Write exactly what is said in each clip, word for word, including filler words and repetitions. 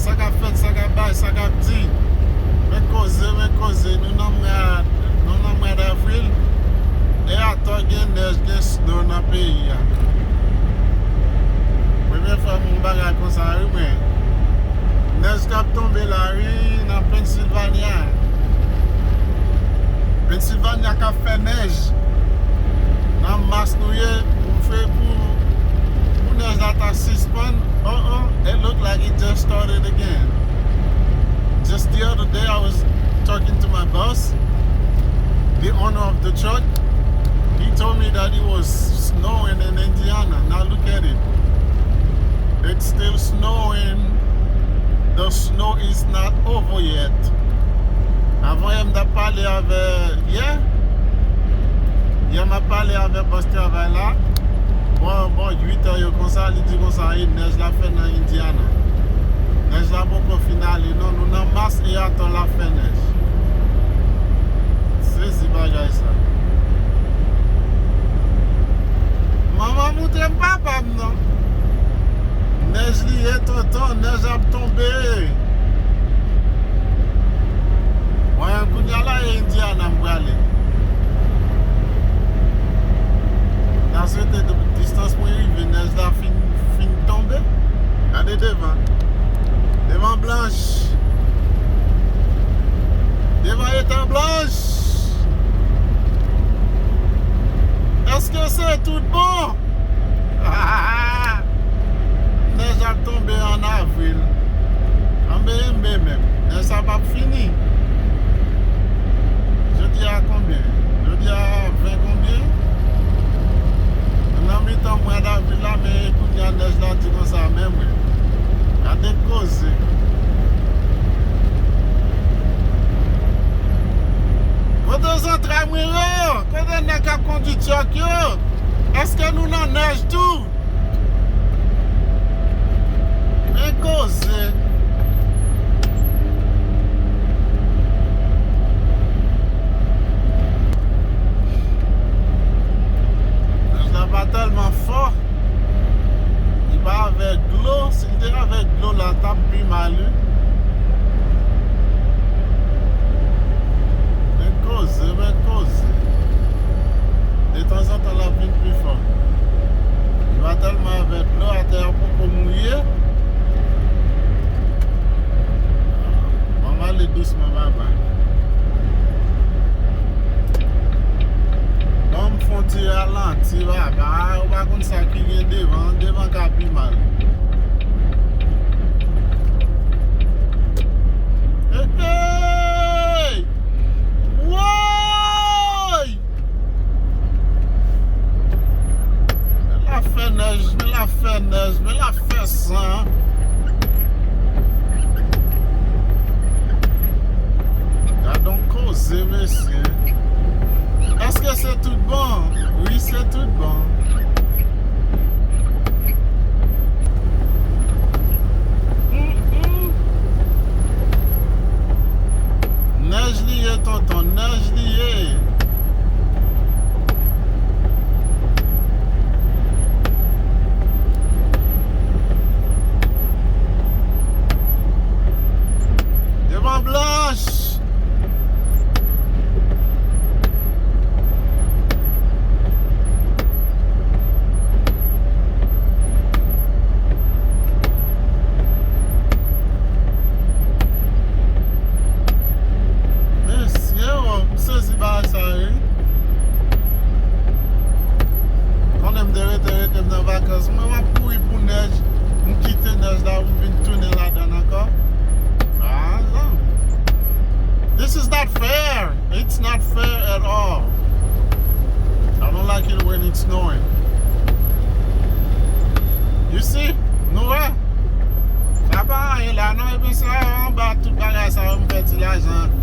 Sa k ap fèt, sa k ap bay, sa k ap di. Men koze, men koze. Nou nan mwa, nou nan mwa davril. E atò gen nèj, gen snow nan peyi a. Premye fwa m wè yon bagay konsa, wi, mwen. Nèj k ap tonbe la, wi, nan Pennsylvania. Pennsylvania k ap fè nèj. Nan mas nou ye, pou fè, pou, pou nèj la ta sispann. Oh, oh, it look like it just started again. Just the other day, I was talking to my boss, the owner of the truck. He told me that it was snowing in Indiana. Now look at it. It's still snowing. The snow is not over yet. Avan yè, m t ap pale avè, yè? Yè, m ap pale avè bòs travay la. Bò, bò uit è yo konsa, li di konsa, e nèj la fè nan Indiana. Nèj la poko fin ale, non, nou nan mas e atò l ap fè nèj. Sezi bagay sa. Manman moutre m papa m, non. Nèj li ye, tonton, nèj ap tonbe. Mwen, kounye a la, e Indiana m prale. N a swete de-, distans mwen rive, nèj la fin, fin tonbe. Gade devan. Devan blanch. Devan eta blanch. Èske se tout bon? Nèj ap tonbe an avril. Anben, enben menm. Nèj sa p ap fini. Jodi a konbyen? Jodi a ven konbyen? Nan mitan mwa davril la, men kounye a nèj la di konsa, men mwen. Gade koze. Kote zantray mwen yo? Kote nèg k ap kondui tchòk yo? Èske nou nan nèj tou? Men koze. Nèj la pa tèlman fò. Li pa avèk dlo. Si l te avèk dlo la, t ap pi mal, wi. Men koze, men koze. Detanzantan, l ap vin pi fò. Li pa tèlman avèk dlo, atè a poko mouye. Ban m ale dousman, papa. Ban m fè yon ti ralanti, papa. Ou pa konn sa ki gen devan, devan ka pi mal. Hey, hey! Woy! Men l ap fè nèj, men l ap fè nèj, men l ap fè san. Gad on koze, mesye. Èske se tout bon? Wi, se tout bon. Mm, mm. Nèj li ye, tonton, nèj li ye. Devan blanch. Mesye, o, m sezi bagay sa yo, wi. Konnen m te rete, rete m nan vakans mwen, m ap kouri pou nèj, m kite nèj la pou m vin tounen ladan l ankò. Ah, non. This is not fair. It's not fair at all. I don't like it when it's snowing. You see? Nou wè? Sa pa anyen la, non. Epi se anba tout bagay sa yo m fè ti lajan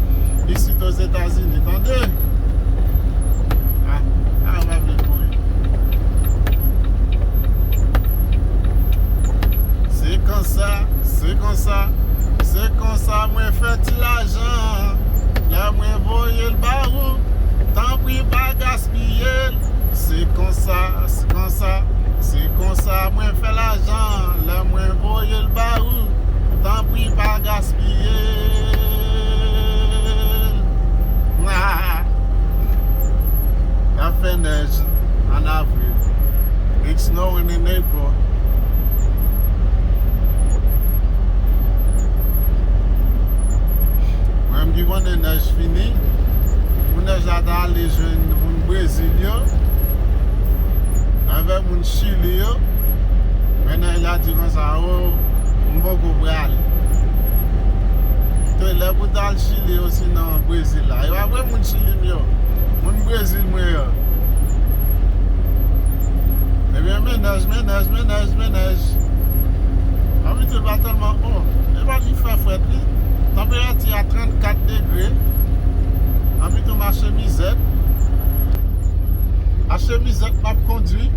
isit Ozetazini, tande? Ah, ah, w pa vle kouri. Se konsa, se konsa, se konsa mwen fè ti lajan. Lè mwen voye l ba ou, tanpri pa gaspiye l. Se konsa, se konsa, se konsa mwen fè lajan. Lè mwen voye l ba ou, tanpri pa Nèj an avril. It's snowing in April. Mwen menm ki konnen nèj fini. Pou nèj la ta ale jwenn moun Brezil yo, avèk moun Chili yo, men nèj la di konsa, o, m poko prale. Te lè pou t al Chili osinon Brezil la. Yo ap wè moun Chili m yo. Moun Brezil mwen yo. Ebyen, men nèj, men nèj, men nèj, men nèj. Abitud pa tèlman bon. E pa li fè frèt, li. Tanperati a trannkat degre. Abitud m a chemizèt. A chemizèt m ap kondwi.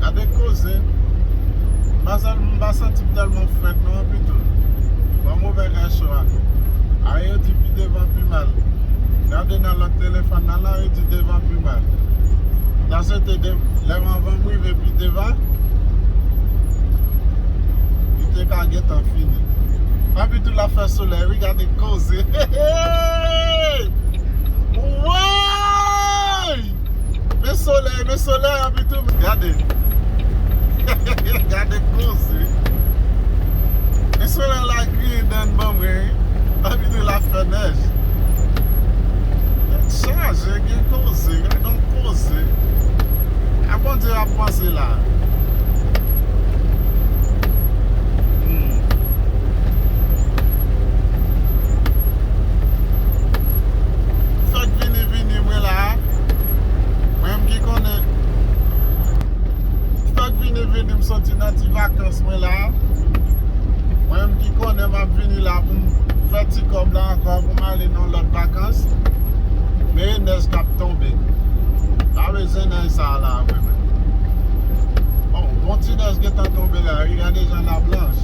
Gade koze. M pa sa, m pa santi m tèlman frèt non, Abitud. Ban m ouvè kay cho a. A yo di pi devan pi mal. Gade nan lòt telefòn nan, la, yo di devan pi mal. M ta swete de, lè m anvan m rive pi devan, li te ka gentan fini. Abitud ap fè solèy, wi, gade koze. Hey, hey! Woy! Men solèy, men solèy, Abitud. Gade. Gade koze. Men solèy la griyen dan ban mwen, wi. Abitud ap fè nèj. Tèt chaje, gen koze, gade yon koze. A Bondye ap panse la. Hmm. Fèk vini, vini, mwen la. Mwen menm ki konnen. Fèk vini, vini, m soti nan ti vakans mwen la. Mwen menm ki konnen m ap vini la pou m fè ti kòb la ankò pou m ale nan lòt vakans. Men e nèj k ap tonbe. Pa bezwen nèj sa a la, mwen menm. Bon, bon ti nèj gentan tonbe la, wi, gade jan l ap blanch.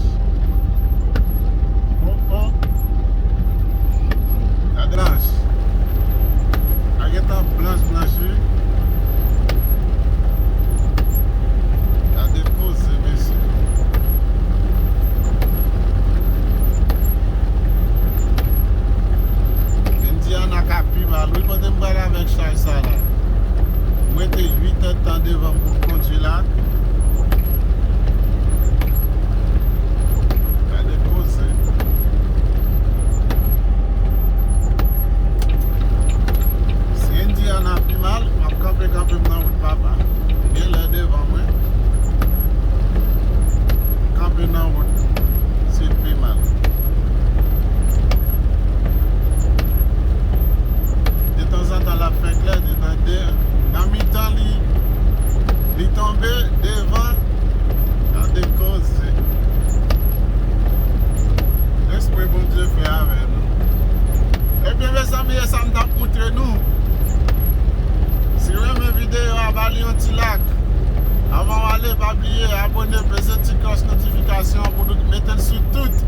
Oh, oh. Gade blanch. A gentan blanch, blanch, wi. Gade koze, mesye. Indiana ka pi mal, wi, kote m pral avèk chay sa la. M rete uit èdtan devan m pou m kondwi la. Gade koze. Si Indiana pi mal, m ap kanpe, kanpe m nan wout papa. Gen lè devan mwen. Kanpe nan wout. Si l pi mal. Detanzantan, l ap fè klè, detan, de, nan mitan, li, li tonbe, devan, gade koze. Lespri Bondye fè avè nou. Ebyen, mezanmi, e sa m t ap moutre nou. Si w renmen videyo a, ba li yon ti like. Anvan w ale, pa bliye abòne, peze ti klòch notifikasyon an pou nou mete l sou tout.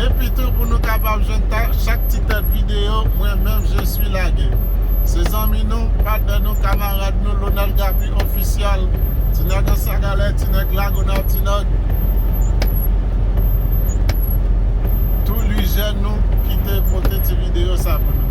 Epi tou, pou nou kapab jwenn ta, chak ti tèt videyo, mwen menm, je suis lagué. Se zanmi nou, patnè nou, kamarad nou, Lonald Gaby Official, Ti Nèg an Sagalè, Ti Nèg Lagonav, Ti Nèg tou lijè nou ki te pote ti videyo sa pou nou.